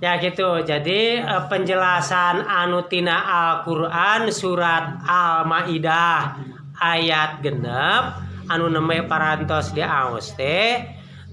Ya gitu. Jadi penjelasan anu tina Al-Qur'an surat Al-Maidah ayat 6 anu nembe parantos diaos teh,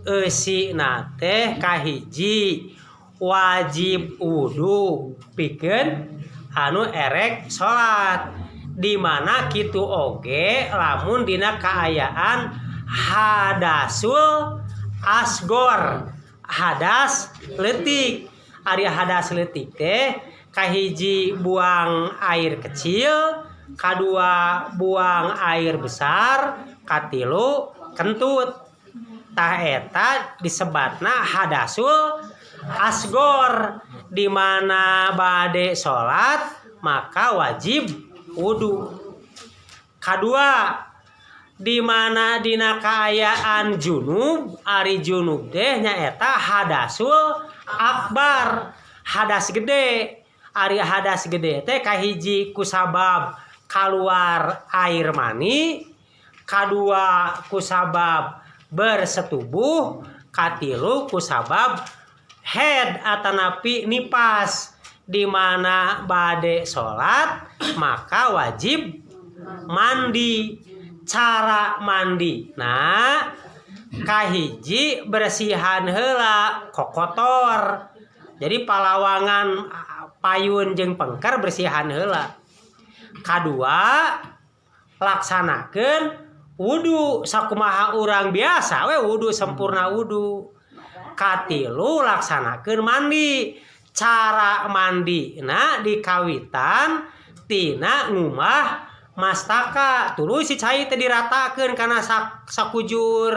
eusina teh kahiji wajib wudu pikeun anu erek salat, di mana kitu oge lamun dina kaayaan hadasul asgor, hadas leutik. Ari hadas leutik teh kahiji buang air kecil, kadua buang air besar, katilu kentut. Tah, eta disebatna hadasul asgor, di mana bade salat maka wajib wudu. Kadua, di mana dina kaayaan junub. Ari junub teh nyaeta hadasul akbar, hadas gede. Ari hadas gede teh kahiji kusabab keluar air mani, kadua kusabab bersetubuh, katilu kusabab haid atanapi nipas, di mana bade salat maka wajib mandi. Cara mandi, nah, kahiji bersihan heula kokotor, jadi palawangan, payun jeung pengker bersihan heula. Kadua, laksanakeun wudu sakumaha urang biasa we wudu, sempurna wudu. Katilu, laksanakeun mandi. Cara mandi, nah, dikawitan tina ngumbah mastaka, tuluy si cai teh diratakeun kana sakujur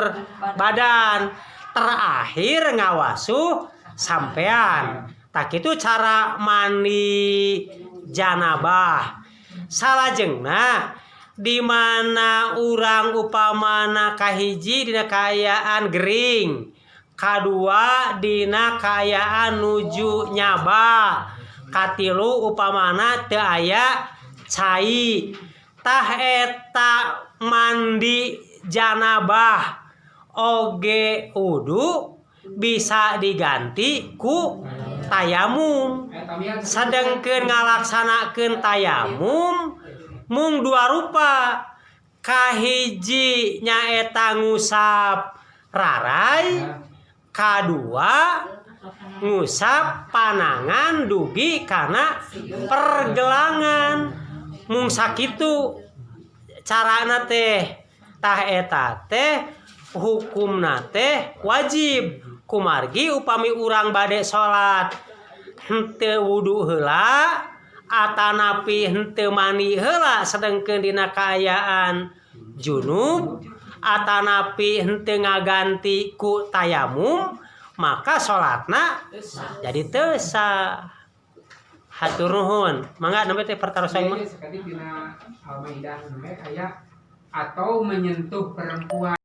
badan, terakhir ngawasuh sampean. Tah, kitu cara mandi janabah. Salajengna, di mana urang upamana kahiji dina kaayaan gering, kadua dina kaayaan nuju nyaba, katilu upamana teu aya cai, tah eta mandi janabah oge wudu bisa diganti ku tayamum. Sedangkeun ngalaksanakeun tayamum mung dua rupa: kahiji nyaeta ngusap Rarai. Kadua, ngusap panangan dugi kana pergelangan. Mung sakitu carana teh. Tah, eta teh hukumna teh wajib, kumargi upami urang bade salat henteu wudu heula atanapi henteu mandi heula, sedengkeun dina kaayaan junub, atanapi henteu ngaganti ku tayamum, maka salatna jadi teu sah. Hatur nuhun. Mangga, nembe teh pertarosan mah. Iya, sekali dina Al-Maidah nembe aya atau menyentuh perempuan.